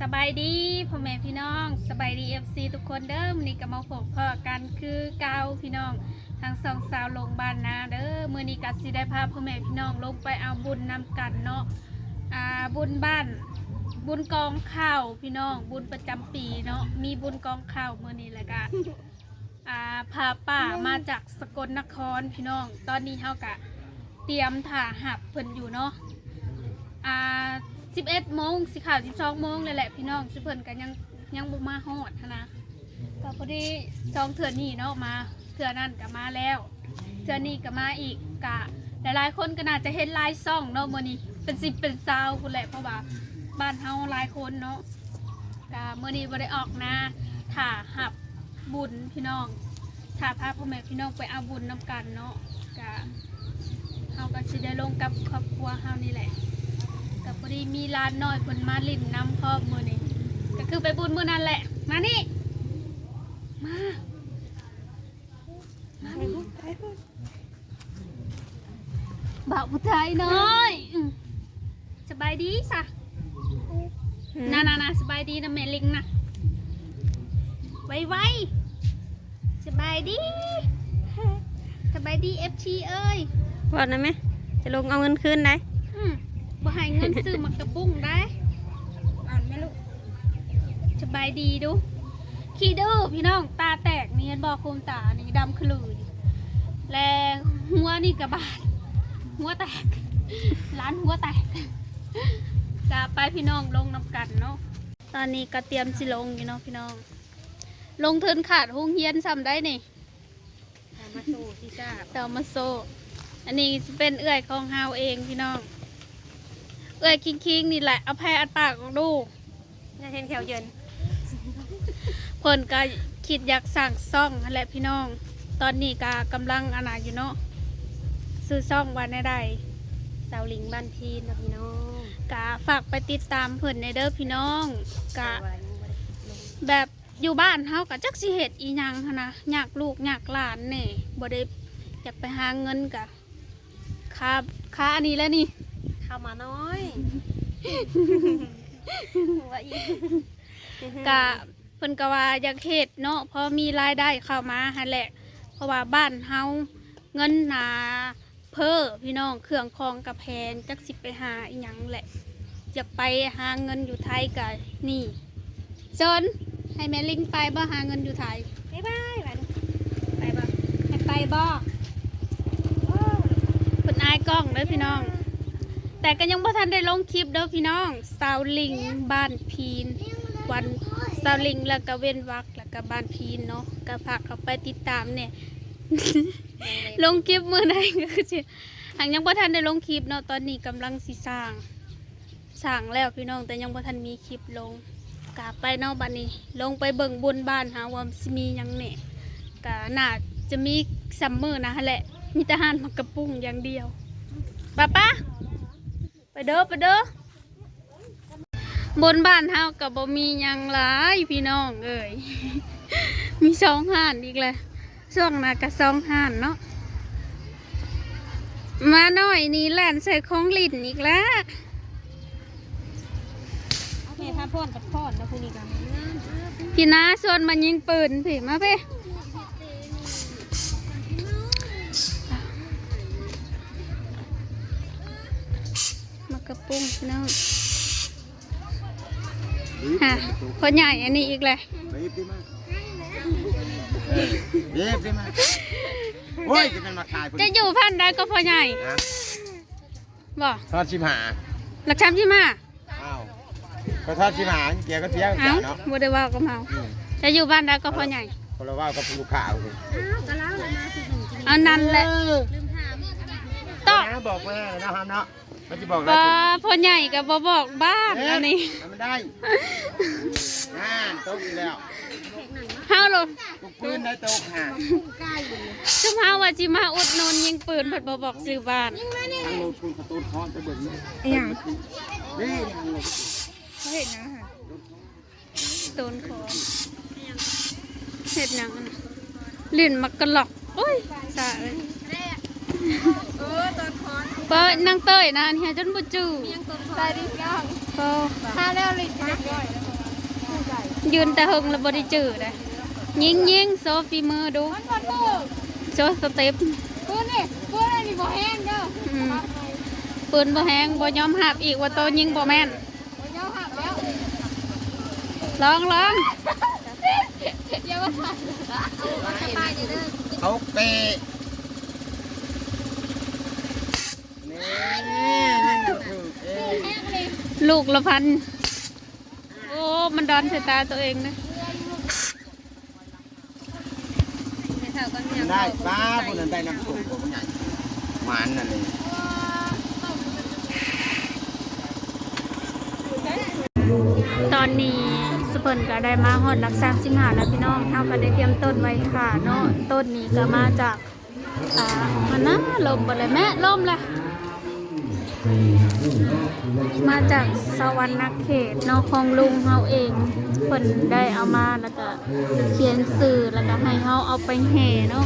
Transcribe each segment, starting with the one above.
ສະບາຍດີພໍ່ແມ່ພີ່ນ້ອງ ສະບາຍດີ ເອັຟຊີ ທຸກຄົນເດີ. ມື້ນີ້ກໍມາພົບພໍ້ກັນຄືເກົ່າພີ່ນ້ອງ ທາງຊ່ອງສາວຫຼົງບ້ານນາເດີ. ມື້ນີ້ກໍຊິໄດ້ພາພໍ່ແມ່ພີ່ນ້ອງລົງໄປເອົາບຸນນຳກັນເນາະ ອ່າ ບຸນບ້ານ ບຸນກອງເຂົ້າພີ່ນ້ອງ ບຸນປະຈຳປີເນາະ ມີບຸນກອງເຂົ້າມື້ນີ້ ແລ້ວກະ ອ່າ ຜ້າປ່າມາຈາກສະກົນນະຄອນພີ່ນ້ອງ. ຕອນນີ້ເຮົາກະຕຽມຖ້າຮັບເພິ່ນຢູ່ເນາະ ອ່າ ສິບເອັດໂມງ ຊິເຂົ້າສິບສອງໂມງແລ້ວແຫຼະພີ່ນ້ອງ ຊຸມເພິ່ນກະຍັງ ຍັງບໍ່ມາຮອດຫັ້ນນະ. ກະພໍດີສອງເທື່ອນີ້ເນາະ ມາເທື່ອນັ້ນກະມາແລ້ວ ເທື່ອນີ້ກະມາອີກ. ກະຫຼາຍໆຄົນກະໜ້າຈະເຫັນຫຼາຍຊ່ອງເນາະ ມື້ນີ້ເປັນສິບເປັນຊາວພຸ້ນແຫຼະ ເພາະວ່າບ້ານເຮົາຫຼາຍຄົນເນາະ. ກະມື້ນີ້ບໍ່ໄດ້ອອກນາ ຖ້າຮັບບຸນພີ່ນ້ອງ ຖ້າພາພໍ່ແມ່ພີ່ນ້ອງໄປເອົາບຸນນຳກັນເນາະ. ກະເຮົາກໍຊິໄດ້ລົງກັບຄອບຄົວເຮົານີ້ແຫຼະ ກໍພໍດີມີຫຼານນ້ອຍເພິ່ນມາຫຼິ້ນນຳພ້ອມມື້ນີ້ ກໍຄືໄປບຸນມື້ນັ້ນແຫຼະ. ມານີ້ ມາ ມານີ້ ບ່າວຜູ້ໄທນ້ອຍ ອືມ ສະບາຍດີຊະ ນາ ນາ ນາ ສະບາຍດີນະແມ່ລິງນະ ໄວໆ ສະບາຍດີ ສະບາຍດີ ເອັຟຊີ ເອີຍ ເວົ້ານຳແມ່ ຈະລົງເອົາເງິນຄືນໄດ໋ ອືມ ບໍ່ໃຫ້ເງິນຊື້ໝາກກະປຸ້ງໄດ໋ ອ່ານແມ່ລູກ. ສະບາຍດີດູ ຂີ້ດື້ພີ່ນ້ອງ ຕາແຕກນີ້ ເຫັນບໍ່ ໂຄມຕານີ້ດຳຂະລື ແລະ ຫົວນີ້ກະບາດ ຫົວແຕກ ຫຼານຫົວແຕກ. ກະໄປພີ່ນ້ອງ ລົງນຳກັນເນາະ. ຕອນນີ້ກະຕຽມຊິລົງຢູ່ເນາະພີ່ນ້ອງ ລົງທຶນຂາດໂຮງຮຽນຊ້ຳໄດ໋ນີ້. ເອົາມາໂຊຊິຊາບ ເອົາມາໂຊ. ອັນນີ້ຊິເປັນເອື້ອຍຂອງເຮົາເອງພີ່ນ້ອງ ເອື້ອຍຄິງໆ ນີ້ແຫຼະ ເອົາແພອັດປາກອອກດູ ຢາກເຫັນແຂ້ວເຢິນ. ເພິ່ນກະຄິດຢາກສ້າງຊ່ອງຫັ້ນແຫຼະພີ່ນ້ອງ ຕອນນີ້ກະກຳລັງອັນນັ້ນຢູ່ເນາະ ຊື່ຊ່ອງວ່າແນວໃດ ສາວລິງບ້ານພີນເນາະພີ່ນ້ອງ ກະຝາກໄປຕິດຕາມເພິ່ນແດ່ເດີພີ່ນ້ອງ. ກະ ແບບ ຢູ່ບ້ານເຮົາກໍຈັກຊິເຮັດອີ່ຫຍັງຫັ້ນນະ ຍາກລູກຍາກຫຼານແດ່ ບໍ່ໄດ້ຢາກໄປຫາເງິນ ກະຄາ ຄາອັນນີ້ແຫຼະນີ້ ຄາໝານ້ອຍ ວ່າອີກ ກະເພິ່ນກໍວ່າຢາກເຮັດເນາະ ພໍມີລາຍໄດ້ເຂົ້າມາຫັ້ນແຫຼະ ເພາະວ່າບ້ານເຮົາເງິນໜາ ເພີພີ່ນ້ອງ ເຄື່ອງຂອງກະແພງ ຈັກຊິໄປຫາອີ່ຫຍັງແຫຼະ ຢາກໄປຫາເງິນຢູ່ໄທກະນີ້ ເຊີນ ໃຫ້ແມ່ລິງໄປບໍ່ ຫາເງິນຢູ່ໄທ ບາຍບາຍ ບາຍ ໄປບໍ່ ໃຫ້ໄປບໍ່ ໂອ້ ເພິ່ນອາຍກ້ອງເດີພີ່ນ້ອງ ແຕ່ກໍຍັງບໍ່ທັນໄດ້ລົງຄລິບເດີພີ່ນ້ອງ ສາວລິງບ້ານພີນ ວັນ ສາວລິງ ແລ້ວກະເວັ້ນວັກ ແລ້ວກະບ້ານພີນເນາະ ກະຝາກເຂົ້າໄປຕິດຕາມແດ່ ລົງຄລິບມື້ໃດກໍຄືຊິ ຫາກຍັງບໍ່ທັນໄດ້ລົງຄລິບເນາະ ຕອນນີ້ກຳລັງຊິສ້າງ ສ້າງແລ້ວພີ່ນ້ອງ ແຕ່ຍັງບໍ່ທັນມີຄລິບລົງ ກະໄປເນາະ ບັດນີ້ລົງໄປເບິ່ງບຸນບ້ານເຮົາວ່າຊິມີຫຍັງແດ່ ກະໜ້າຈະມີຊ່ຳມື້ນະຫັ້ນແຫຼະ ມີແຕ່ຮ້ານໝາກກະປຸ້ງຢ່າງດຽວ ປະປະ ໄປເດີ ໄປເດີ ບົນບ້ານເຮົາກໍບໍ່ມີຫຍັງຫຼາຍພີ່ນ້ອງເອີຍ ມີສອງຮ້ານອີກແລ້ວ ຊ່ວງໜ້າກໍສອງຮ້ານເນາະ ໝານ້ອຍນີ້ແລ່ນໃສ່ຂອງຫຼິ້ນອີກແລ້ວ ແມ່ພາພອນກັບພອນເນາະ ຜູ້ນີ້ກໍງາມ ພີ່ນາຊວນມາຍິງປືນ ພີ້ ມາພີ້ ໝາກກະປຸ້ງພີ່ນ້ອງ ຮະ ພໍ່ໃຫຍ່ອັນນີ້ອີກແຫຼະ ເອີ ໂອ້ຍ ຈະແມ່ນມາຂາຍ ຈະຢູ່ພັນໃດກໍພໍ່ໃຫຍ່ ຮະ ບໍ່ ທອດສິບຫ້າ ຫຼັກສາມສິບຫ້າ ອ້າວ ກໍທອດສິບຫ້າ ກຽວກັນເປີຍ ເອົ້າ ເນາະ ບໍ່ໄດ້ເວົ້າກັບເຮົາ ອືມ ຈະຢູ່ບ້ານໃດກໍພໍ່ໃຫຍ່ ຄົນລະເວົ້າກັບລູກຄ້າ ເອົານັ້ນແຫຼະ ເອີ ລືມຖາມ ຕອບ ນາບອກວ່າເນາະ ເຮົາເນາະ ມັນຊິບອກໄດ້ ບໍ່ ພໍ່ໃຫຍ່ກໍບໍ່ບອກບ້ານ ເອີ ອັນນີ້ ມັນໄດ້ ອ່າ ຕົກອີກແລ້ວ ເຮົາໂລດ ຕົກພື້ນໄດ້ຕົກຫາ ຊຸມເຮົາວ່າຊິມາອຸດໜູນຍິງປືນ ເພິ່ນບໍ່ບອກຊື່ບ້ານ ທາງໂລດ ຄຸນຂະຕູນຄອນໄປເບິ່ງ ອີຫຍັງ ນີ້ ທາງໂລດ ເຂົາເຮັດຫຍັງຫະ? ໂຕນຂອງ ເຮັດຫຍັງຫັ້ນນະ? ຫຼິ້ນໝາກກະລັອກ ໂອ້ຍ ສາເອີຍ ເອີ ໂຕນຂອງ ເປີດນາງເຕີຍນະ ອັນເຮັດຈົນບໍ່ຈື່ ສະບາຍດີພີ່ນ້ອງ ໂອ້ ມາແລ້ວຫຼິ້ນ ເດັກນ້ອຍ ຢືນແຕ່ເຫິງແລ້ວບໍ່ໄດ້ຈື່ເດ້. ຍິງໆ ໂຊຝີມືດູ ໂຊສະເຕັບ. ປືນນີ້ ປືນອັນນີ້ບໍ່ແຮງເດີ. ອືມ ປືນບໍ່ແຮງ ບໍ່ຍອມຮັບອີກວ່າໂຕຍິງບໍ່ແມ່ນ. ບໍ່ຍອມຮັບແລ້ວ. ລອງ ລອງ. ຢ່າມາຖ່າຍ. ເອົາເປະ. ນີ້ ຍິງບໍ່ຖືກເອງ. ລູກລະພັນ. ໂອ້ ມັນດອນໃສ່ຕາໂຕເອງເດ້. ໄດ້ ປ້າ ຜູ້ນັ້ນໄດ້ນ້ຳໂຂງຕົວບັກໃຫຍ່ ໝານນັ້ນເລີຍ. ຕອນນີ້ຊຸເພິ່ນກໍໄດ້ມາຮອດຫຼັກສາມສິບຫ້າແລ້ວພີ່ນ້ອງ. ເຮົາກໍໄດ້ຕຽມຕົ້ນໄວ້ຖ້າເນາະ. ຕົ້ນນີ້ກໍມາຈາກ ອ່າ ອັນນະ ລົມບໍ່ແຫຼະແມ່ ລົມແຫຼະ. ມາຈາກສະຫວັນນະເຂດເນາະ ຂອງລຸງເຮົາເອງ. ເພິ່ນໄດ້ເອົາມາ ແລ້ວກະຂຽນຊື່ ແລ້ວກະໃຫ້ເຮົາເອົາໄປແຫ່ເນາະ.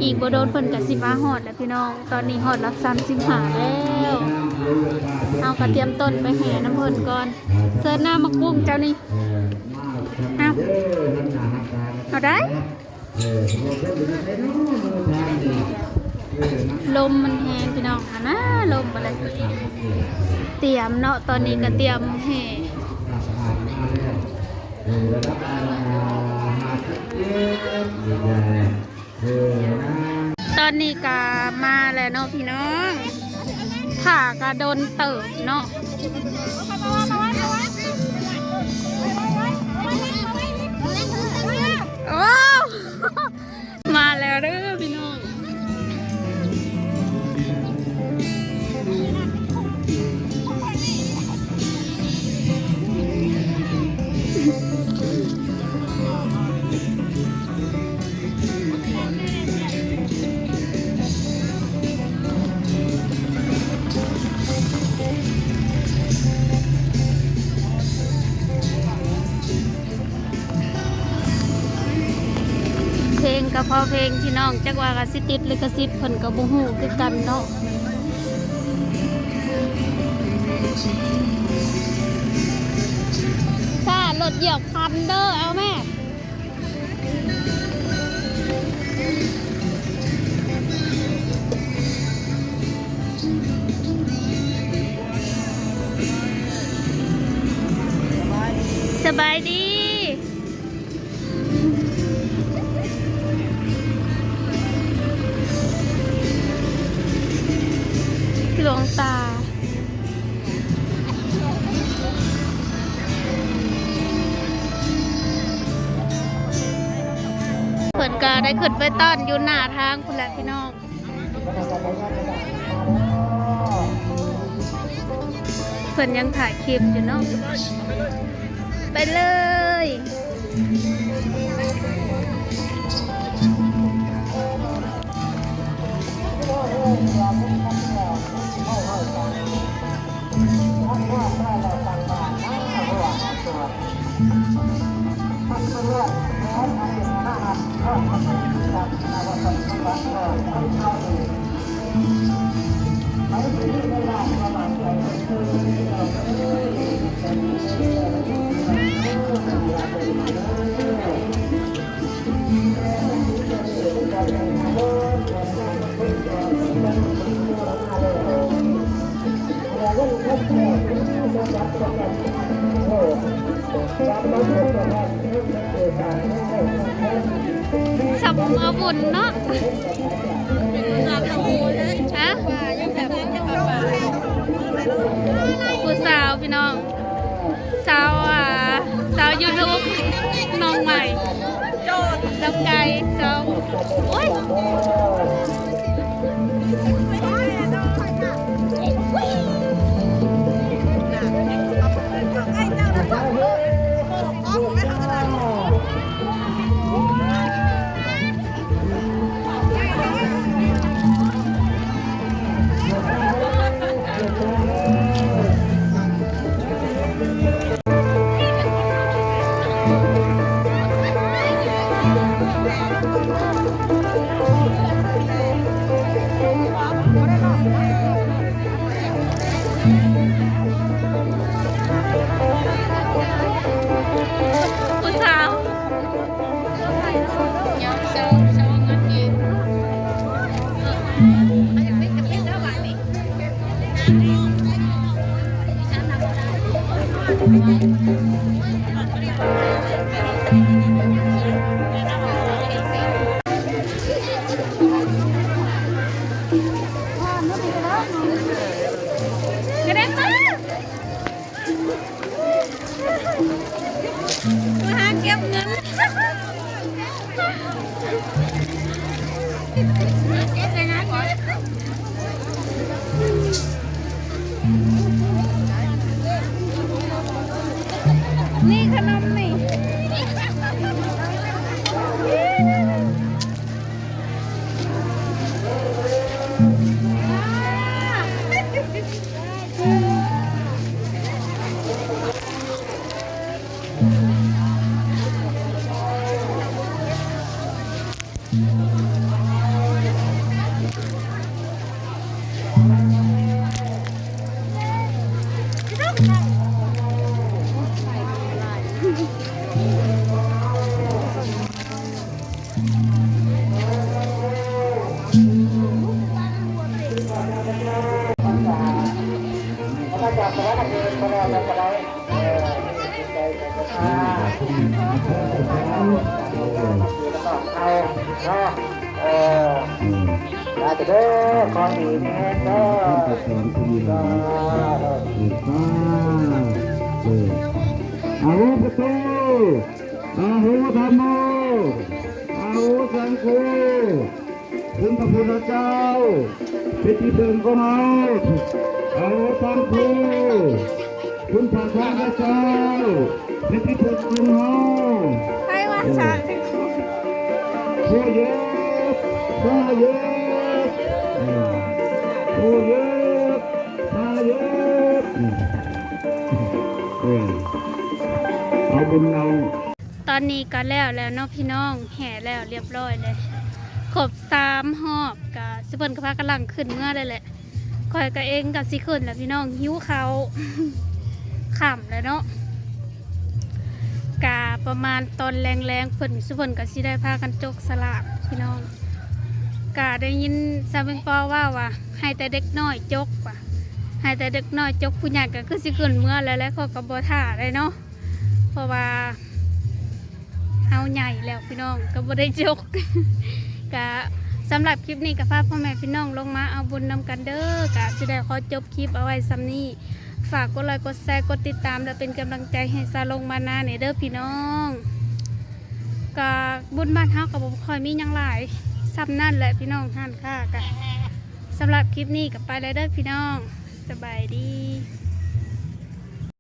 ອີກບໍ່ດົນເພິ່ນກະຊິມາຮອດແລ້ວພີ່ນ້ອງ. ຕອນນີ້ຮອດຫຼັກສາມສິບຫ້າແລ້ວ. ເຮົາກະຕຽມຕົ້ນໄປແຫ່ນຳເພິ່ນກ່ອນ. ເຊີນນາໝາກກຸ້ງເຈົ້ານີ້. ເອົາ ເອົາໄດ້. ລົມມັນແຮງພີ່ນ້ອງ ຫັ້ນນະ ລົມບໍ່ແຫຼະ. ຕຽມເນາະ ຕອນນີ້ກໍຕຽມແຫ່. ຕອນນີ້ກໍມາແລ້ວເນາະພີ່ນ້ອງ. ຖ້າກໍດົນເຕີບເນາະ. ໂອ້ ມາແລ້ວເດີພີ່ນ້ອງ. ເພງກໍເພາະເພງພີ່ນ້ອງ ຈັກວ່າກໍຊິຕິດລິຂະສິດເພິ່ນກໍບໍ່ຮູ້ຄືກັນເນາະ. ຖ້າລົດຢຽບຄັນເດີ ເອົາແມ່. ສະບາຍດີ ຫຼວງຕາ. ເພິ່ນກະໄດ້ຂຶ້ນໄປຕ້ອນຢູ່ໜ້າທາງພຸ້ນແຫຼະພີ່ນ້ອງ. ເພິ່ນຍັງຖ່າຍຄລິບຢູ່ເນາະ. ໄປເລີຍ. ສຳມາບຸນເນາະ ຮະ ຜູ້ສາວພີ່ນ້ອງ. ສາວ ອ່າ ສາວຢູທູບ ນ້ອງໃໝ່ ສາວໄກ່ ສາວ ໂອ້ຍ. ກະໄດ້ປະ ມາຫາເກັບເງິນ ນີ້ຂະໜົມນີ້. ອາໂຫ ອາໂຫ ທຳໂມ ອາໂຫ ສັງໂຄ ຄຸນພະພຸດທະເຈົ້າ ເປັນທີ່ເພິ່ງຂອງເຮົາ. ອາໂຫ ທຳໂມ ຄຸນພະພຸດທະເຈົ້າ ເປັນທີ່ເພິ່ງຂອງເຮົາ. ໃຜວ່າສາທຸ ໂອ້ ເຢີບ ໂອ້ ເຢີບ ໂອ້ ເຢີບ ໂອ້ ເຢີບ. ເອີ ເອົາບຸນເອົາ ຕອນນີ້ກະແລ້ວແລ້ວເນາະພີ່ນ້ອງ ແຫ່ແລ້ວລຽບຮ້ອຍເລີຍ ຄົບສາມຮອບ ກະຊຸເພິ່ນກະພາກັນຫຼັ່ງຂຶ້ນເມືອແລ້ວແຫຼະ. ຂ້ອຍກະເອງກະຊິຂຶ້ນແລ້ວພີ່ນ້ອງ ຫິວເຂົ້າ ຄ່ຳແລ້ວເນາະ. ກະປະມານຕອນແລງໆ ເພິ່ນ ຊຸເພິ່ນກະຊິໄດ້ພາກັນຈົກສະຫຼາກພີ່ນ້ອງ. ກະໄດ້ຍິນຊາວແມງປໍເວົ້າວ່າ ໃຫ້ແຕ່ເດັກນ້ອຍຈົກວ່າ ໃຫ້ແຕ່ເດັກນ້ອຍຈົກ ຜູ້ໃຫຍ່ກະຄືຊິຂຶ້ນເມືອແລ້ວແຫຼະ. ຂ້ອຍກະບໍ່ຖ້າໄດ້ເນາະ ເພາະວ່າເຮົາໃຫຍ່ແລ້ວພີ່ນ້ອງ ກະບໍ່ໄດ້ຈົກ. ກະສຳລັບຄລິບນີ້ກະພາພໍ່ແມ່ພີ່ນ້ອງລົງມາເອົາບຸນນຳກັນເດີ. ກະຊິໄດ້ຂໍຈົບຄລິບເອົາໄວ້ສ່ຳນີ້. ຝາກກົດໄລ ກົດແຊ ກົດຕິດຕາມ ແລະ ເປັນກຳລັງໃຈໃຫ້ຊາລົງມານາແດ່ເດີພີ່ນ້ອງ. ກະບຸນບ້ານເຮົາກະບໍ່ຄ່ອຍມີຫຍັງຫຼາຍ ສ່ຳນັ້ນແຫຼະພີ່ນ້ອງ. ຮ້ານຄ້າກະ ສຳລັບຄລິບນີ້ກະໄປແລ້ວເດີພີ່ນ້ອງ ສະບາຍດີ.